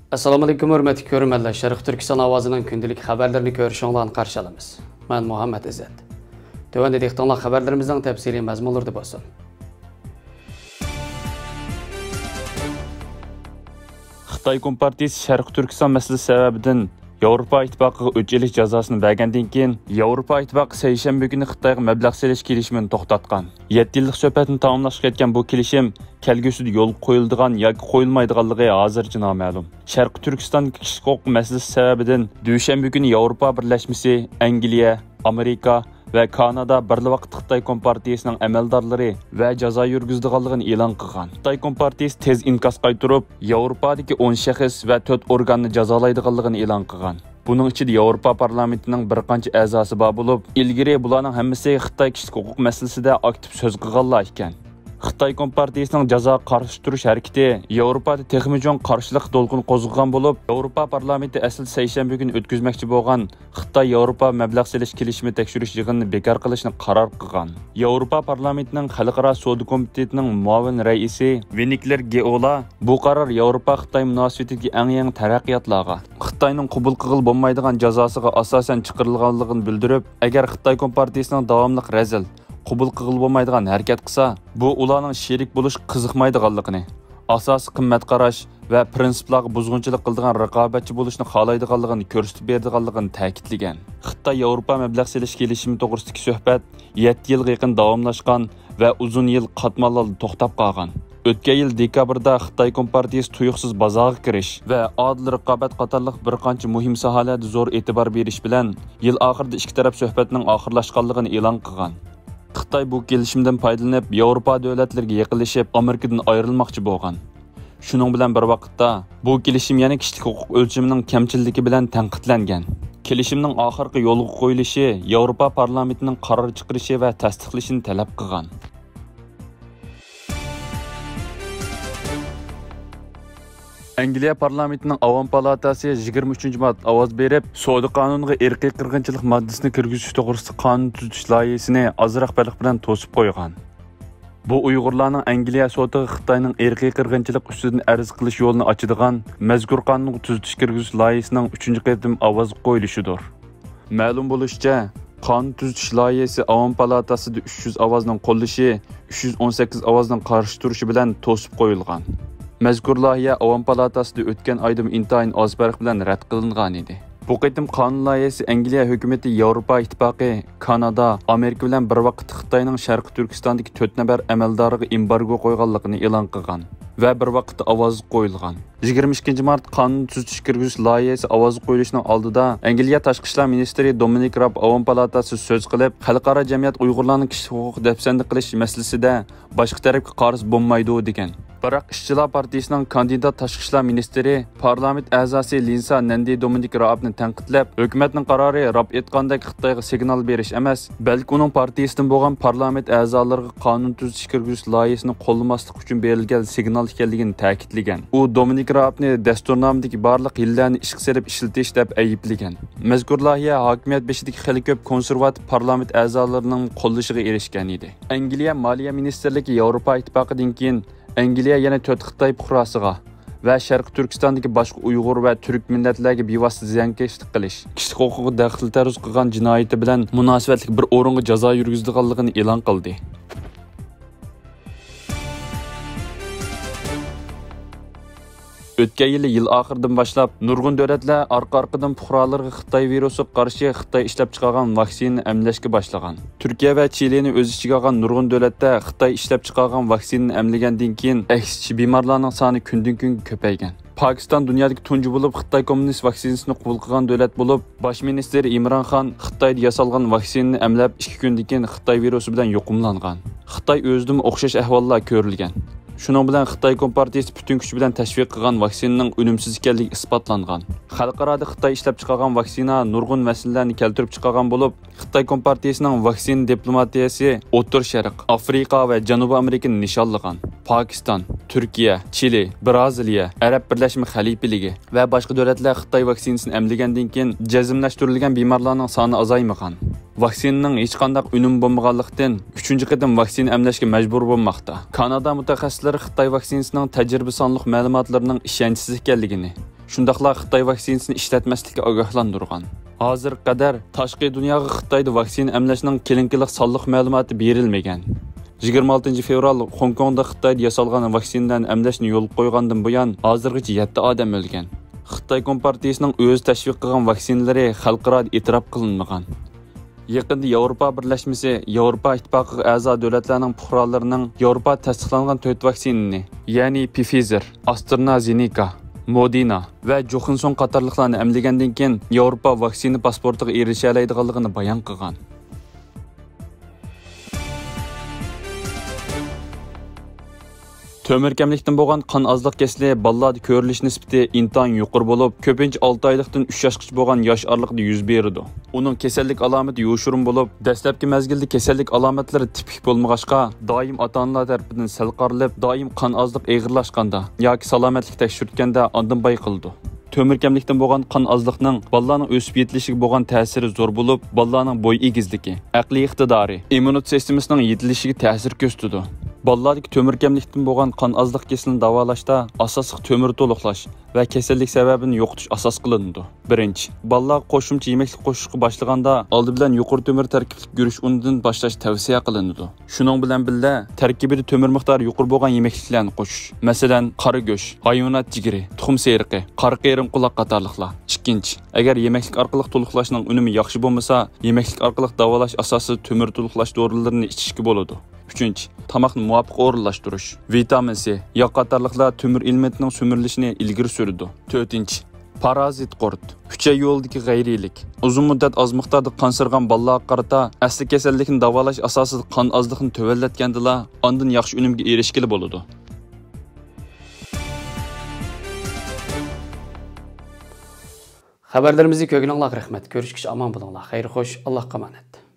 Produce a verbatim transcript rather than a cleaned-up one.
ئەسسالامۇئەلەيكۇم، ھۆرمەتلىك كۆرۈرمەنلەر. شەرقىي تۈركىستان ئاۋازىنىڭ كۈندىلىك خەۋەرلىرىنى كۆرۈشۈڭلارنى قارشى ئالىمىز. مەن مۇھەممەد ئىززەت. تۆۋەندە دىققىتىڭلار خەۋەرلىرىمىزنىڭ تەپسىلىي مەزمۇنلىرىدا بولسۇن. خىتاي كومپارتىيىسى شەرقىي تۈركىستان مەسىلىسى سەۋەبىدىن ياۋروپا ئىتتىپاقىغا ئۆچ ئېلىش جازاسىنى بەرگەندىن كېيىن، ياۋروپا ئىتتىپاقى سەيشەنبە كۈنى خىتايغا مەبلەغ سېلىش كېلىشىمىنى توختاتقان. يەتتە يىللىق سۆھبەتنى تاماملاشقا يەتكەن بۇ كېلىشىم كەلگۈسىدە يولغا قويۇلىدىغان ياكى قويۇلمايدىغانلىقى ھازىرچە نامەلۇم. شەرقىي تۈركىستان كىشىلىك ھوقۇق مەسىلىسى سەۋەبىدىن دۈشەنبە كۈنى ياۋروپا بىرلەشمىسى، ئەنگلىيە، ئامېرىكا ۋە كانادا بىرلا ۋاقىتتا خىتاي كومپارتىيىسىنىڭ ئەمەلدارلىرى ۋە جازا يۈرگۈزىدىغانلىقىنى ئېلان قىلغان. خىتاي كومپارتىيىسى تېز ئىنكاس قايتۇرۇپ، ياۋروپادىكى ئون شەخس ۋە تۆت ئورگاننى جازالايدىغانلىقىنى ئېلان قىلغان. بۇنىڭ ئىچىدە ياۋروپا پارلامېنتىنىڭ بىر قانچە ئەزاسى بار بولۇپ، ئىلگىرى بۇلارنىڭ ھەممىسى خىتاي كىشىلىك ھوقۇق مەسىلىسىدە ئاكتىپ سۆز قىلغانلار ئىكەن. خىتاي كومپارتىيىسىنىڭ جازاغا قارشى تۇرۇش ھەرىكىتى ياۋروپادا تېخىمۇ چوڭ قارشىلىق دولقۇنى قوزغىغان بولۇپ، ياۋروپا پارلامېنتى ئەسلىدە سەيشەنبە كۈنى ئۆتكۈزمەكچى بولغان خىتاي ياۋروپا مەبلەغ سېلىش كېلىشىمى تەكشۈرۈش يىغىنىنى بىكار قىلىشنى قارار قىلغان. ياۋروپا پارلامېنتىنىڭ خەلقئارا سودا كومىتېتىنىڭ مۇئاۋىن رەئىسى ۋىنكلېر گېئولا بۇ قارار ياۋروپا خىتاي مۇناسىۋىتىدىكى ئەڭ يېڭى تەرەققىياتلارغا، خىتاينىڭ قوبۇل قىلغىلى بولمايدىغان جازاسىغا ئاساسەن چىقىرىلغانلىقىنى بىلدۈرۈپ، ئەگەر خىتاي كومپارتىيىسىنىڭ داۋاملىق رەزىل، قوبۇل قىلغىلى بولمايدىغان ھەرىكەت قىلسا، بۇ ئۇلارنىڭ شېرىك بولۇشقا قىزىقمايدىغانلىقىنى، ئاساسىي قىممەت قاراش ۋە پىرىنسىپلارغا بۇزغۇنچىلىق قىلىدىغان رىقابەتچى بولۇشنى خالايدىغانلىقىنى كۆرسىتىپ بېرىدىغانلىقىنى تەكىتلىگەن. خىتاي ياۋروپا مەبلەغ سېلىش كېلىشىمى توغرىسىدىكى سۆھبەت يەتتە يىلغا يېقىن داۋاملاشقان ۋە ئۇزۇن يىل قاتمال ھالدا توختاپ قالغان. ئۆتكەن يىل دېكابىردا خىتاي كومپارتىيىسى تۇيۇقسىز بازارغا كىرىش ۋە ئادىل رىقابەت قاتارلىق بىر قانچە مۇھىم ساھەلەردە زور ئېتىبار بېرىش بىلەن، يىل ئاخىرىدا ئىككى تەرەپ سۆھبەتنىڭ ئاخىرلاشقانلىقىنى ئېلان قىلغان. خىتاي بۇ كېلىشىمدىن پايدىلىنىپ، ياۋروپا دۆلەتلىرىگە يېقىنلىشىپ، ئامېرىكىدىن ئايرىلماقچى بولغان. شۇنىڭ بىلەن بىر ۋاقىتتا، بۇ كېلىشىم يەنە كىشىلىك ھوقۇق ئۆلچىمىنىڭ كەمچىللىكى بىلەن تەنقىدلەنگەن. كېلىشىمنىڭ ئاخىرقى يولغا قويۇلۇشى ياۋروپا پارلامېنتىنىڭ قارار چىقىرىشى ۋە تەستىقلىشىنى تەلەپ قىلغان. ئەنگلىيە پارلامېنتىنىڭ ئاۋام پالاتاسى يىگىرمە ئۈچىنچى مارت ئاۋاز بېرىپ، سودا قانۇنىغا ئىرقىي قىرغىنچىلىق ماددىسىنى كىرگۈزۈش توغرىسىدا قانۇن تۈزىتىش لايىھىسىنى ئازراق پەرق بىلەن توسۇپ قويغان. بۇ ئۇيغۇرلارنىڭ ئەنگلىيە سوتىغا خىتاينىڭ ئىرقىي قىرغىنچىلىق ئۈستىدىن ئەرز قىلىش يولىنى ئاچىدىغان مەزكۇر قانۇنغا تۈزىتىش كىرگۈزۈش لايىھىسىنىڭ ئۈچىنچى قېتىم ئاۋازغا قويۇلۇشىدۇر. مەلۇم بولۇشىچە، قانۇن تۈزىتىش لايىھىسى ئاۋام پالاتاسىدا ئۈچ يۈز ئاۋازنىڭ قوللىشى، ئۈچ يۈز ئون سەككىز ئاۋازنىڭ قارشى تۇرۇشى بىلەن توسۇپ قويۇلغان. مەزكۇر لايىھە ئاۋام پالاتاسىدا ئۆتكەن ئايدىمۇ ئىنتايىن ئاز پەرق بىلەن رەت قىلىنغانىدى. بۇ قېتىم قانۇن لايىھىسى ئەنگلىيە ھۆكۈمىتى، ياۋروپا ئىتتىپاقى، كانادا، ئامېرىكا بىلەن بىر ۋاقىتتا خىتاينىڭ شەرقىي تۈركىستاندىكى تۆت نەپەر ئەمەلدارىغا ئېمبارگو قويغانلىقىنى ئېلان قىلغان ۋە بىر ۋاقىتتا ئاۋازغا قويۇلغان. يىگىرمە ئىككىنچى مارت قانۇن تۈزىتىش كىرگۈزۈش لايىھىسى ئاۋازغا قويۇلۇشىنىڭ ئالدىدا ئەنگلىيە تاشقى ئىشلار مىنىستىرى دومىنىك راب ئاۋام پالاتاسى سۆز قىلىپ، خەلقئارا جەمئىيەت ئۇيغۇرلارنىڭ كىشىلىك ھوقۇق دەپسەندە قىلىش مەسىلىسىدە باشقا تەرەپكە قارىسا بولمايدۇ، دېگەن. بىراق ئىشچىلار پارتىيىسىنىڭ كاندىدات تاشقى ئىشلار مىنىستىرى، پارلامېنت ئەزاسى لىنسا نەندى دومىنىك رائابنى تەنقىدلەپ، ھۆكۈمەتنىڭ قارارى راب ئېيتقاندەك خىتايغا سىگنال بېرىش ئەمەس، بەلكى ئۇنىڭ پارتىيىسىدىن بولغان پارلامېنت ئەزالىرىغا قانۇن تۈزىتىش كىرگۈزۈش لايىھىسىنى قوللىماسلىق ئۈچۈن بېرىلگەن سىگنال ئىكەنلىكىنى تەكىتلىگەن. ئۇ دومىنىك رائابنى دەستۇرنامىدىكى بارلىق ھىيلىلەرنى ئىشقا سېلىپ ئىشلىتىش دەپ ئەيىبلىگەن. مەزكۇر لايىھە ھاكىمىيەت بېشىدىكى خېلى كۆپ كونسېرۋاتىپ پارلامېنت ئەزالىرىنىڭ قوللىشىغا ئېرىشكەن ئىدى. ئەنگلىيە مالىيە مىنىستىرلىكى ياۋروپا ئىتتىپاقىدىن كېيىن ئەنگلىيە يەنە تۆت خىتاي پۇقراسىغا ۋە شەرقىي تۈركىستاندىكى باشقا ئۇيغۇر ۋە تۈرك مىللەتلەرگە بىۋاسىتە زىيانكەشلىك قىلىش، كىشىلىك ھوقۇقىغا دەخلى تەرۇز قىلغان جىنايىتى بىلەن مۇناسىۋەتلىك بىر ئورۇنغا جازا يۈرگۈزىدىغانلىقىنى ئېلان قىلدى. ئۆتكەن يىلى يىل ئاخىرىدىن باشلاپ، نۇرغۇن دۆلەتلەر ئارقا-ئارقىدىن پۇقرالىرىغا خىتاي ۋىرۇسىغا قارشى خىتاي ئىشلەپچىقارغان ۋاكسىنا ئەملەشكە باشلىغان. تۈركىيە ۋە چىلىنى ئۆز ئىچىگە ئالغان نۇرغۇن دۆلەتتە خىتاي ئىشلەپچىقارغان ۋاكسىنىنى ئەملىگەندىن كېيىن، ئەكسىچە بىمارلارنىڭ سانى كۈندىن-كۈنگە كۆپەيگەن. پاكىستان دۇنيادىكى تۇنجى بولۇپ خىتاي كوممۇنىست ۋاكسىنىسىنى قوبۇل قىلغان دۆلەت بولۇپ، باش مىنىستىر ئىمران خان خىتايدا ياسالغان ۋاكسىنىنى ئەملەپ، ئىككى كۈندىن كېيىن خىتاي ۋىرۇسى بىلەن يۇقۇملانغان. خىتاي ئۆزىدىمۇ ئوخشاش ئەھۋاللار كۆرۈلگەن. شۇنىڭ بىلەن خىتاي كومپارتىيىسى پۈتۈن كۈچى بىلەن تەشۋىق قىلغان ۋاكسىنىنىڭ ئۈنۈمسىز ئىكەنلىكى ئىسپاتلانغان. خەلقئارادا خىتاي ئىشلەپچىقارغان ۋاكسىنا نۇرغۇن مەسىلىلەرنى كەلتۈرۈپ چىقارغان بولۇپ، خىتاي كومپارتىيىسىنىڭ ۋاكسىنا دىپلوماتىيەسى ئوتتۇرا شەرق، ئافرىقا ۋە جەنۇبىي ئامېرىكىنى نىشانلىغان. پاكىستان، تۈركىيە، چىلى، بىرازىلىيە، ئەرەب بىرلەشمە خەلىپىلىكى ۋە باشقا دۆلەتلەر خىتاي ۋاكسىنىسىنى ئەملىگەندىن كېيىن، جەزملەشتۈرۈلگەن بىمارلارنىڭ سانى ئازايمىغان. ۋاكسىنىنىڭ ھېچقانداق ئۈنۈمى بولمىغانلىقتىن، ئۈچىنچى قېتىم ۋاكسىنا ئەملەشكە مەجبۇر بولماقتا. كانادا مۇتەخەسسىسلىرى خىتاي ۋاكسىنىسىنىڭ تەجرىبە سانلىق مەلۇماتلىرىنىڭ ئىشەنچسىز ئىكەنلىكىنى، شۇنداقلا خىتاي ۋاكسىنىسىنى ئىشلەتمەسلىككە ئاگاھلاندۇرغان. ھازىرغا قەدەر تاشقى دۇنياغا خىتايدا ۋاكسىنا ئەملەشنىڭ كلىنىكىلىق سانلىق مەلۇماتى بېرىلمىگەن. يىگىرمە ئالتىنچى فېۋرال خوڭكوڭدا خىتايدا ياسالغان ۋاكسىنىلارنى ئەملەشنى يولغا قويغاندىن بۇيان، ھازىرغىچە يەتتە ئادەم ئۆلگەن. خىتاي كومپارتىيىسىنىڭ ئۆزى تەشۋىق قىلغان ۋاكسىنىلىرى خەلقئارادا ئېتىراپ قىلىنمىغان. يېقىندا ياۋروپا بىرلەشمىسى ياۋروپا ئىتتىپاقىغا ئەزا دۆلەتلەرنىڭ پۇقرالىرىنىڭ ياۋروپا تەستىقلانغان تۆت ۋاكسىنىنى، يەنى پىفىزېر، ئاسترازېنېكا، مودېرنا ۋە جوخنسون قاتارلىقلارنى ئەملىگەندىن كېيىن، ياۋروپا ۋاكسىنا پاسپورتىغا ئېرىشەلەيدىغانلىقىنى بايان قىلغان. تۆمۈر كەملىكتىن بولغان قان ئازلىق كېسىلى بالىلاردا كۆرۈلۈش نىسبىتى ئىنتايىن يۇقىرى بولۇپ، كۆپىنچە ئالتە ئايلىقتىن ئۈچ ياشقىچە بولغان ياش ئارىلىقىدا يۈز بېرىدۇ. ئۇنىڭ كېسەللىك ئالامىتى يوشۇرۇن بولۇپ، دەسلەپكى مەزگىلدە كېسەللىك ئالامەتلىرى تىپىك بولمىغاچقا، دائىم ئاتا-ئانىلار تەرىپىدىن سەل قارىلىپ، دائىم قان ئازلىق ئېغىرلاشقاندا ياكى سالامەتلىك تەكشۈرتكەندە ئاندىن بايقىلىدۇ. تۆمۈر كەملىكتىن بولغان قان ئازلىقنىڭ بالىلارنىڭ ئۆسۈپ يېتىلىشىگە بولغان تەسىرى زور بولۇپ، بالىلارنىڭ بوي ئېگىزلىكى، ئەقلىي ئىقتىدارى، ئىممۇنىتېت سىستېمىسىنىڭ يېتىلىشىگە تەسىر كۆرسىتىدۇ. بالىلاردىكى تۆمۈر كەملىكتىن بولغان قان ئازلىق كېسىلىنى داۋالاشتا ئاساسلىق تۆمۈر تولۇقلاش ۋە كېسەللىك سەۋەبىنى يوقىتىش ئاساس قىلىنىدۇ. بىرىنچى، بالىلارغا قوشۇمچە يېمەكلىك قوشۇشقا باشلىغاندا، ئالدى بىلەن يۇقىرى تۆمۈر تەركىبلىك گۈرۈچ ئۇنىدىن باشلاش تەۋسىيە قىلىنىدۇ. شۇنىڭ بىلەن بىللە، تەركىبىدە تۆمۈر مىقدارى يۇقىرى بولغان يېمەكلىكلەرنى قوشۇش، مەسىلەن، قارا گۆش، ھايۋانات جىگىرى، تۇخۇم سېرىقى، قارا قېرىم قۇلاق قاتارلىقلار. ئىككىنچى، ئەگەر يېمەكلىك ئارقىلىق تولۇقلاشنىڭ ئۈنۈمى ياخشى بولمىسا، يېمەكلىك ئارقىلىق داۋالاش ئاساسىدا تۆمۈر تولۇقلاش دورىلىرىنى ئىچىشكە بولىدۇ. ئۈچىنچى، تاماقنى مۇۋاپىق ئورۇنلاشتۇرۇش، ۋىتامىن سى، ياغ قاتارلىقلار تۆمۈر ئېلېمېنتىنىڭ سۈمۈرۈلۈشىنى ئىلگىرى سۈرىدۇ. تۆتىنچى، پارازىت قۇرت، ئۈچەي يولىدىكى غەيرىيلىك. ئۇزۇن مۇددەت ئاز مىقداردا قان سىرىغان بالىلارغا قارىتا، ئەسلى كېسەللىكنى داۋالاش ئاساسىدا قان ئازلىقنى تۆۋەنلەتكەندىلا، ئاندىن ياخشى ئۈنۈمگە ئېرىشكىلى بولىدۇ. خەۋەرلىرىمىزنى كۆرگىنىڭلارغا رەھمەت. كۆرۈشكىچە ئامان بولۇڭلار. خەير خوش، ئاللاھقا ئامانەت.